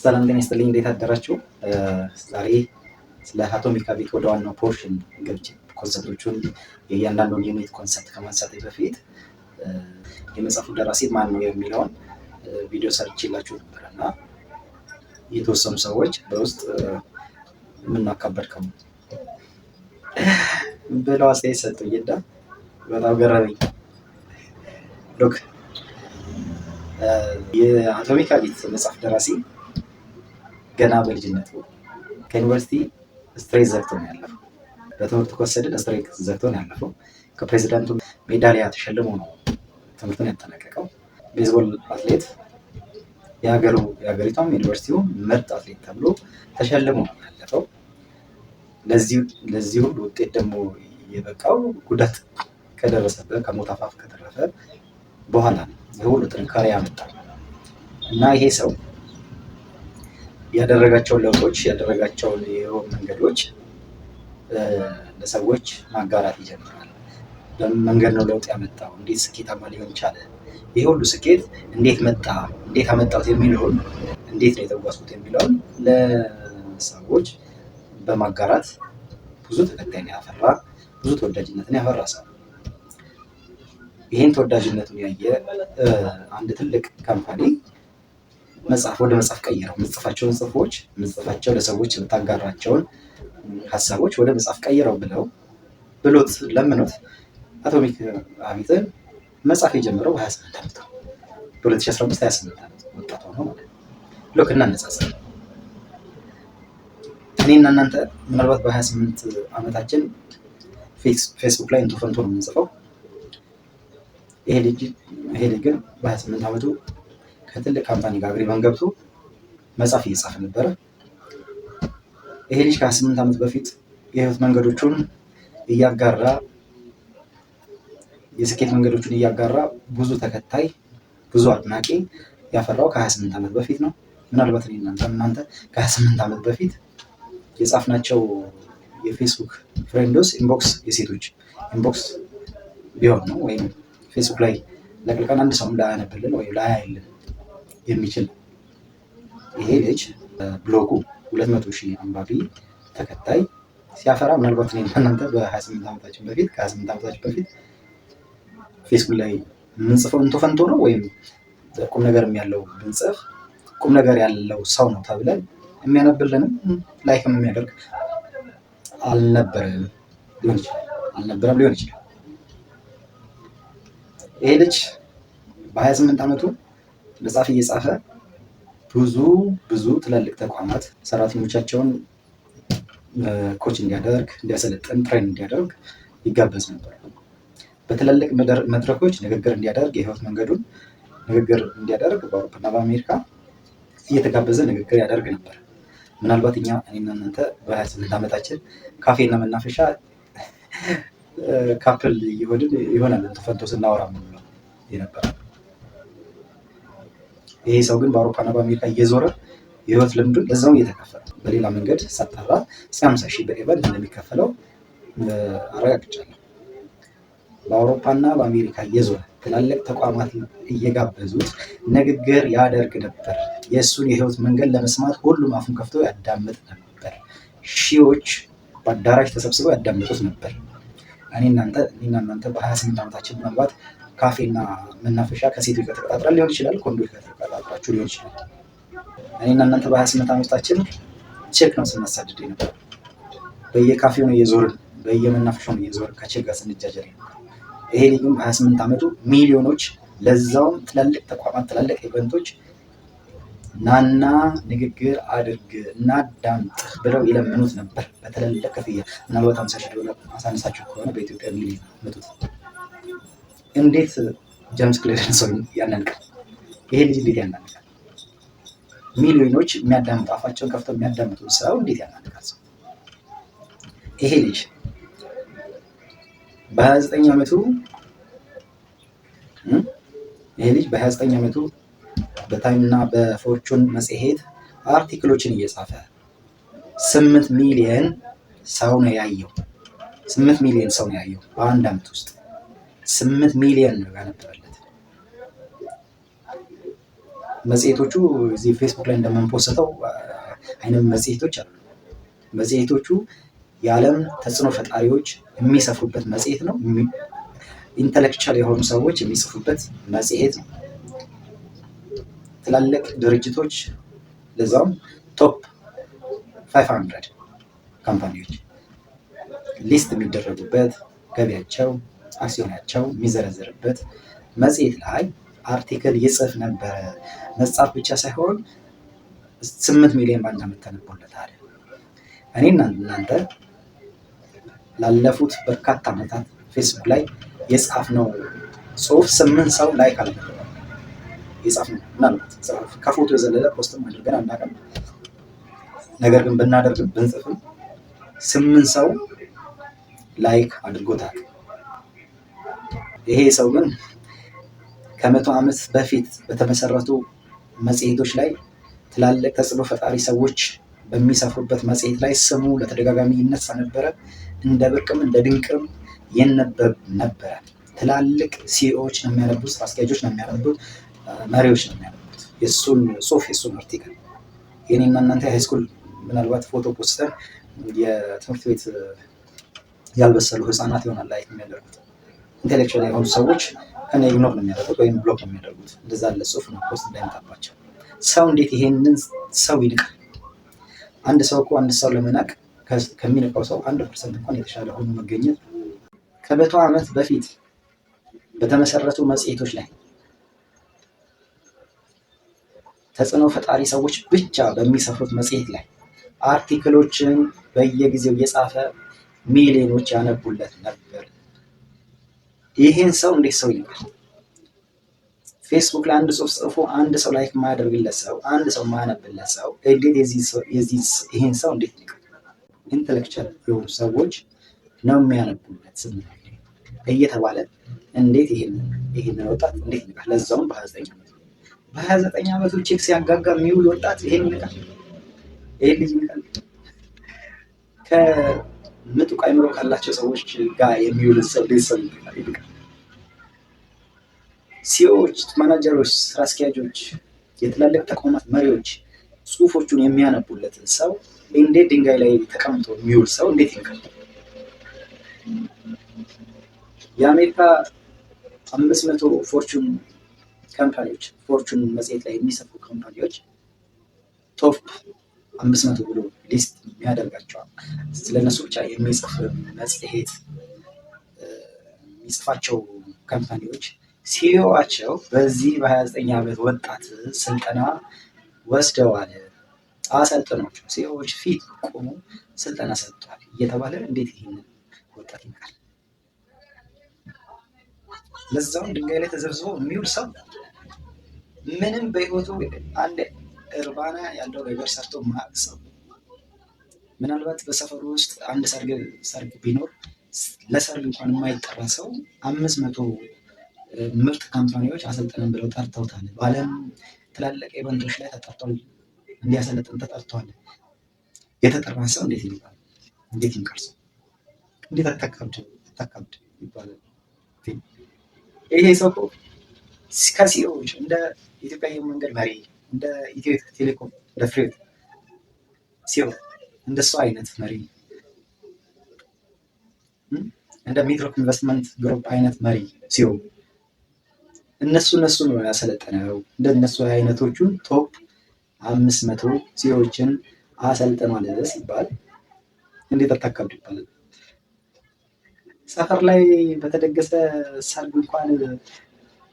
ሰላም ጤና ይስጥልኝ። እንዴት አደራችሁ? ዛሬ ስለ Atomic Habit ወደ ዋናው portion ገብቼ concept ኦቹን የእያንዳንዱን unit concept ከማንሳቴ በፊት የመጽሐፉ ደራሲ ማን ነው የሚለውን ቪዲዮ ሰርቼላችሁ ነበር እና የተወሰኑ ሰዎች በውስጥ "ምናካበድከው?" ብለው አስተያየት ሰጡኝ እና በጣም ገረመኝ። Look፣ የ Atomic Habit መጽሐፍ ደራሲ ገና በልጅነቱ ከዩኒቨርሲቲ straight ዘግቶ ነው ያለፈው። በትምህርቱ ከወሰድን straight ዘግቶ ነው ያለፈው። ከፕሬዚዳንቱ ሜዳሊያ ተሸልሞ ነው ትምህርቱን ያጠናቀቀው። ቤዝቦል አትሌት፣ የሀገሩ የሀገሪቷም ዩኒቨርሲቲው ምርጥ አትሌት ተብሎ ተሸልሞ ነው ያለፈው። ለዚህ ሁሉ ውጤት ደግሞ የበቃው ጉዳት ከደረሰበት፣ ከሞት አፋፍ ከተረፈ በኋላ ነው ይህ ሁሉ ጥንካሬ ያመጣው። እና ይሄ ሰው ያደረጋቸውን ለውጦች፣ ያደረጋቸውን የህይወት መንገዶች ለሰዎች ማጋራት ይጀምራል። በምን መንገድ ነው ለውጥ ያመጣው? እንዴት ስኬታማ ሊሆን ቻለ? ይህ ሁሉ ስኬት እንዴት መጣ? እንዴት አመጣሁት የሚለውን፣ እንዴት ነው የተጓዝኩት የሚለውን ለሰዎች በማጋራት ብዙ ተከታይን ያፈራ፣ ብዙ ተወዳጅነትን ያፈራ ሰው። ይህን ተወዳጅነቱን ያየ አንድ ትልቅ company መጽሐፍ ወደ መጽሐፍ ቀይረው፣ የምጽፋቸውን ጽሁፎች፣ የምጽፋቸው ለሰዎች የምታጋራቸውን ሀሳቦች ወደ መጽሐፍ ቀይረው ብለው ብሎት ለምኖት Atomic Habit ን መጻፍ የጀመረው በ28 ዓመቱ፣ በ2015 28 ዓመት ወጣት ሆኖ ማለት ነው። Look፣ እናነጻጽር። እኔና እናንተ ምናልባት በ28 ዓመታችን ፌስቡክ ላይ እንቶ ፈንቶ ነው የምንጽፈው። ይሄ ልጅ ግን በ28 ዓመቱ ከትልቅ company ጋር agreement ገብቶ መጽሐፍ እየጻፈ ነበረ። ይሄ ልጅ ከ28 ዓመት በፊት የህይወት መንገዶቹን እያጋራ፣ የስኬት መንገዶቹን እያጋራ ብዙ ተከታይ፣ ብዙ አድናቂ ያፈራው ከ28 ዓመት በፊት ነው። ምናልባት እኔ እናንተ ከ28 ዓመት በፊት የጻፍናቸው የፌስቡክ friends inbox፣ የሴቶች inbox ቢሆን ነው ወይም ፌስቡክ ላይ ለቅልቀን አንድ ሰውም ላያነብልን ወይም ላያይልን የሚችል። ይሄ ልጅ ብሎጉ 200,000 አንባቢ ተከታይ ሲያፈራ ምናልባት እኔና እናንተ በ28 ዓመታችን በፊት፣ ከ28 ዓመታችን በፊት ፌስቡክ ላይ የምንጽፈው እንቶ ፈንቶ ነው ወይም ቁም ነገርም ያለው ብንጽፍ ቁም ነገር ያለው ሰው ነው ተብለን የሚያነብልንም like ም የሚያደርግ አልነበረም ሊሆን ይችላል፣ አልነበረም ሊሆን ይችላል። ይሄ ልጅ በ28 ዓመቱ መጽሐፍ እየጻፈ ብዙ ብዙ ትላልቅ ተቋማት ሰራተኞቻቸውን coach እንዲያደርግ፣ እንዲያሰለጥን፣ train እንዲያደርግ ይጋበዝ ነበር። በትላልቅ መድረኮች ንግግር እንዲያደርግ፣ የህይወት መንገዱን ንግግር እንዲያደርግ በአውሮፓና በአሜሪካ እየተጋበዘ ንግግር ያደርግ ነበር። ምናልባት እኛ፣ እኔና እናንተ በ28 ዓመታችን ካፌና መናፈሻ couple እየሆንን ይሆናል ፈንቶ ስናወራ የምንውለው የነበረ። ይሄ ሰው ግን በአውሮፓና በአሜሪካ እየዞረ የህይወት ልምዱን ለዛው እየተከፈለ፣ በሌላ መንገድ ሳጣራ እስከ 50,000 በ event እንደሚከፈለው አረጋግጫለሁ። በአውሮፓና በአሜሪካ እየዞረ ትላልቅ ተቋማት እየጋበዙት ንግግር ያደርግ ነበር። የእሱን የህይወት መንገድ ለመስማት ሁሉም አፉን ከፍቶ ያዳምጥ ነበር። ሺዎች በአዳራሽ ተሰብስበው ያዳምጡት ነበር። እኔና እናንተ በ28 ዓመታችን ምናልባት ካፌና መናፈሻ ከሴቶች ጋር ተቀጣጥረን ሊሆን ይችላል፣ ከወንዶች ጋር ተቀጣጥራችሁ ሊሆን ይችላል። እኔና እናንተ በ28 ዓመታችን chick ነው ስናሳድድ ነበር። በየካፌው ነው እየዞርን፣ በየመናፈሻው ነው እየዞርን ከ chick ጋር ስንጃጀር ነበር። ይሄ ልጅ ግን በ28 ዓመቱ ሚሊዮኖች፣ ለዛውም ትላልቅ ተቋማት፣ ትላልቅ event ኦች ናና ንግግር አድርግ፣ እናዳምጥህ ብለው ይለምኑት ነበር በትላልቅ ክፍያ። ምናልባት 50,000 ዶላር አሳንሳችሁ ከሆነ በኢትዮጵያ ሚሊዮን ምቱት። እንዴት ጀምስ ክሊርን ሰው ያናንቃል? ይሄ ልጅ እንዴት ያናንቃል? ሚሊዮኖች የሚያዳምጡ፣ አፋቸውን ከፍተው የሚያዳምጡ ሰው እንዴት ያናንቃል ሰው? ይሄ ልጅ በ29 ዓመቱ ይሄ ልጅ በ29 ዓመቱ በ Time እና በ Fortune መጽሔት article ኦችን እየጻፈ 8 ሚሊየን ሰው ነው ያየው። 8 ሚሊየን ሰው ነው ያየው። በአንድ ዓመት ውስጥ 8 ሚሊየን ነው ያነበበለት። መጽሔቶቹ እዚህ ፌስቡክ ላይ እንደምንፖስተው አይነት መጽሔቶች አሉ። መጽሔቶቹ የዓለም ተጽዕኖ ፈጣሪዎች የሚሰፍሩበት መጽሔት ነው። Intellectual የሆኑ ሰዎች የሚጽፉበት መጽሔት ነው። ትላልቅ ድርጅቶች ለዛውም top 500 company ዎች list የሚደረጉበት፣ ገቢያቸው፣ አክሲዮናቸው የሚዘረዝርበት መጽሔት ላይ article ይጽፍ ነበረ። መጻፍ ብቻ ሳይሆን 8 ሚሊዮን በአንድ ዓመት ተነቦለታል። እኔና እናንተ ላለፉት በርካታ ዓመታት ፌስቡክ ላይ የጻፍነው ጽሁፍ 8 ሰው like አላደረገም። የጻፍነው ምናልባት ከፎቶ የዘለለ post ም አድርገን አናውቅም። ነገር ግን ብናደርግም ብንጽፍም 8 ሰው like አድርጎታል። ይሄ ሰው ግን ከ100 ዓመት በፊት በተመሰረቱ መጽሔቶች ላይ፣ ትላልቅ ተጽዕኖ ፈጣሪ ሰዎች በሚሰፍሩበት መጽሔት ላይ ስሙ ለተደጋጋሚ ይነሳ ነበረ። እንደ ብርቅም እንደ ድንቅም ይነበብ ነበረ። ትላልቅ CEO ዎች ነው የሚያነቡት፣ ስራ አስኪያጆች ነው የሚያነቡት፣ መሪዎች ነው የሚያነቡት የእሱን ጽሁፍ፣ የእሱን article። የኔና እናንተ high school ምናልባት ፎቶ ፖስተን የትምህርት ቤት ያልበሰሉ ህፃናት ይሆናል like የሚያደርጉት። Intellectual የሆኑ ሰዎች ከነ ignore ነው የሚያደርጉት ወይም block ነው የሚያደርጉት። እንደዛ ያለ ጽሁፍ ነው post እንዳይመጣባቸው። ሰው እንዴት ይሄንን ሰው ይንቃል? አንድ ሰው እኮ አንድ ሰው ለመናቅ ከሚንቀው ሰው 1% እንኳን የተሻለ ሆኖ መገኘት። ከ100 ዓመት በፊት በተመሰረቱ መጽሔቶች ላይ፣ ተጽዕኖ ፈጣሪ ሰዎች ብቻ በሚሰፍሩት መጽሔት ላይ article ኦችን በየጊዜው እየጻፈ ሚሊዮኖች ያነቡለት ነበር። ይህን ሰው እንዴት ሰው ይንቃል? ፌስቡክ ላይ አንድ ጽሁፍ ጽፎ አንድ ሰው like የማያደርግለት ሰው፣ አንድ ሰው የማያነብለት ሰው እንዴት ይህን ሰው እንዴት ይንቃል? Intellectual የሆኑ ሰዎች ነው የሚያነቡለት እየተባለ እንዴት ይህንን ወጣት እንዴት ይንቃል? ለዛውም በ29 ዓመቱ፣ በ29 ዓመቱ chick ሲያጋጋ የሚውል ወጣት ይሄን ይንቃል? ይሄን ልጅ ይንቃል? ከምጡቅ አይምሮ ካላቸው ሰዎች ጋር የሚውል ሰው እንዴት ሰው ይንቃል? CEO ዎች፣ ማናጀሮች፣ ስራ አስኪያጆች፣ የትላልቅ ተቋማት መሪዎች ጽሁፎቹን የሚያነቡለትን ሰው እንዴት፣ ድንጋይ ላይ ተቀምጦ የሚውል ሰው እንዴት ይንቃል? የአሜሪካ 500 Fortune company ዎች፣ Fortune መጽሔት ላይ የሚሰፉ company ዎች top 500 ብሎ list የሚያደርጋቸዋል። ስለነሱ ብቻ የሚጽፍ መጽሔት የሚጽፋቸው company ዎች CEO ዋቸው በዚህ በ29 ዓመት ወጣት ስልጠና ወስደዋል፣ አሰልጥኗቸው CEO ዎች ፊት ቆሞ ስልጠና ሰጥቷል እየተባለ እንዴት ይህንን ወጣት ይንቃል? ለዛውም ድንጋይ ላይ ተዘብዝቦ የሚውል ሰው፣ ምንም በህይወቱ አንድ እርባና ያለው ነገር ሰርቶ ማያውቅ ሰው፣ ምናልባት በሰፈሩ ውስጥ አንድ ሰርግ ቢኖር ለሰርግ እንኳን የማይጠራ ሰው 500 ምርጥ company ዎች አሰልጥነን ብለው ጠርተውታል። በዓለም ትላልቅ event ኦች ላይ ተጠርቷል፣ እንዲያሰለጥን ተጠርተዋል። የተጠራን ሰው እንዴት ይንቃል? እንዴት ይንቃል ሰው? እንዴት አታካብድ አታካብድ ይባላል? ይሄ ሰው እኮ ከ CEO ዎች እንደ ኢትዮጵያ አየር መንገድ መሪ፣ እንደ ኢትዮ ቴሌኮም፣ እንደ ፍሬህይወት CEO እንደሱ አይነት መሪ፣ እንደ ሚድሮክ ኢንቨስትመንት ግሩፕ አይነት መሪ CEO፣ እነሱ ነው ያሰለጠነው። እንደ እነሱ አይነቶቹን top 500 CEO ዎችን አሰልጥኗል ሲባል እንዴት አታካብድ ይባላል? ሰፈር ላይ በተደገሰ ሰርግ እንኳን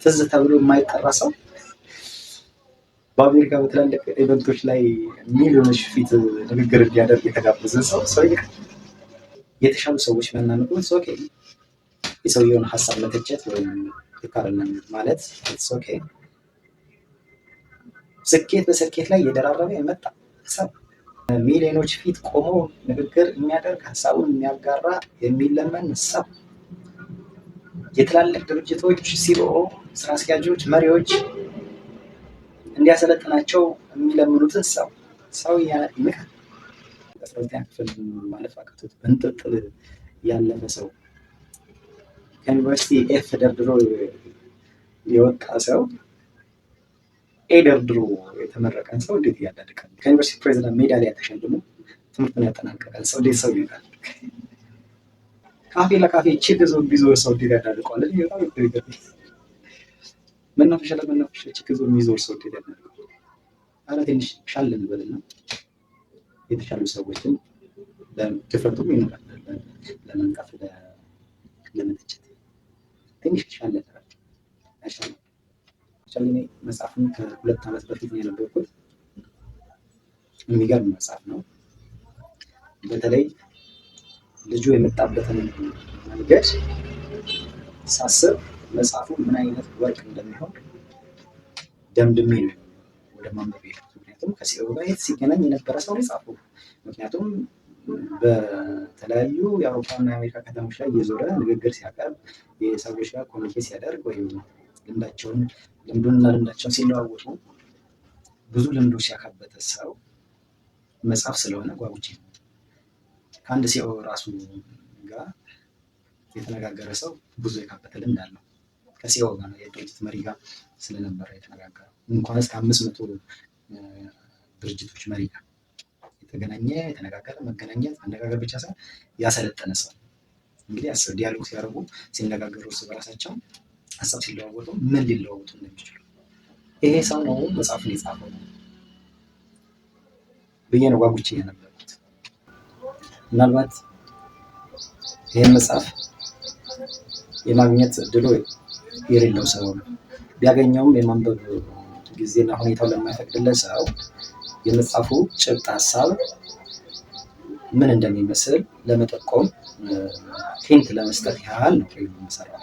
ትዝ ተብሎ የማይጠራ ሰው በአሜሪካ በትላልቅ event ኦች ላይ ሚሊዮኖች ፊት ንግግር እንዲያደርግ የተጋበዘን ሰው ሰው ይንቃል? የተሻሉ ሰዎች መናንቁ okay፣ የሰውየውን ሀሳብ መተቸት ወይም ልክ አይደለም ማለት okay። ስኬት በስኬት ላይ እየደራረበ የመጣ ሰው፣ ሚሊዮኖች ፊት ቆሞ ንግግር የሚያደርግ፣ ሀሳቡን የሚያጋራ፣ የሚለመን ሰው፣ የትላልቅ ድርጅቶች CEO፣ ስራ አስኪያጆች፣ መሪዎች እንዲያሰለጥናቸው የሚለምኑትን ሰው ሰው ይንቃል? 12ኛ ክፍል ማለፍ አቅቶት በእንጥልጥል ያለፈ ሰው፣ ከዩኒቨርሲቲ F ደርድሮ የወጣ ሰው A ደርድሮ የተመረቀን ሰው እንዴት ያዳድቃል? ከዩኒቨርሲቲ ፕሬዚዳንት ሜዳሊያ ተሸልሞ ትምህርቱን ያጠናቀቀን ሰው እንዴት ሰው ይላል? ካፌ ለካፌ chick ይዞ ቢዞር ሰው እንዴት ያዳድቀዋል? በጣም መናፈሻ ለመናፈሻ chick ይዞ የሚዞር ሰው እንዴት ያዳድቀዋል? ኧረ ትንሽ ሻል እንበልና የተሻሉ ሰዎችን ድፍረቱም ይኖራል ለመንቀፍ፣ ለመተቸት ትንሽ ሻል አይሻልም? እኔ መጽሐፉን ከ2 ዓመት በፊት ነው ያነበብኩት። የሚገርም መጽሐፍ ነው። በተለይ ልጁ የመጣበትን መንገድ ሳስብ መጽሐፉ ምን አይነት ወርቅ እንደሚሆን ደምድሜ ነው ወደ ማንበብ የሄድኩት። ምክንያቱም ከ CEO ጋር ሲገናኝ የነበረ ሰው ነው የጻፈው። ምክንያቱም በተለያዩ የአውሮፓና የአሜሪካ ከተሞች ላይ እየዞረ ንግግር ሲያቀርብ፣ የሰዎች ጋር communicate ሲያደርግ ወይም ልምዳቸውን ልምዱንና ልምዳቸውን ሲለዋወጡ ብዙ ልምዶች ያካበተ ሰው መጽሐፍ ስለሆነ ጓጉቼ ነው። ከአንድ CEO ራሱ ጋር የተነጋገረ ሰው ብዙ የካበተ ልምድ አለው። ከ CEO ጋር ነው፣ የድርጅት መሪ ጋር ስለነበረ የተነጋገረው፣ እንኳን እስከ 500 ድርጅቶች መሪ ጋር የተገናኘ፣ የተነጋገረ፣ መገናኘት መነጋገር ብቻ ሳይሆን ያሰለጠነ ሰው። እንግዲህ አስብ፣ dialogue ሲያደርጉ፣ ሲነጋገሩ፣ እርስ በራሳቸው ሀሳብ ሲለዋወጡ ምን ሊለዋወጡ እንደሚችሉ ይሄ ሰው ነው መጽሐፉን የጻፈው ብዬ ነው ጓጉቼ ያነበብኩት። ምናልባት ይህን መጽሐፍ የማግኘት እድሉ የሌለው ሰው፣ ቢያገኘውም የማንበብ ጊዜና ሁኔታው ለማይፈቅድለት ሰው የመጽሐፉ ጭብጥ ሀሳብ ምን እንደሚመስል ለመጠቆም፣ hint ለመስጠት ያህል ነው የምሰራው።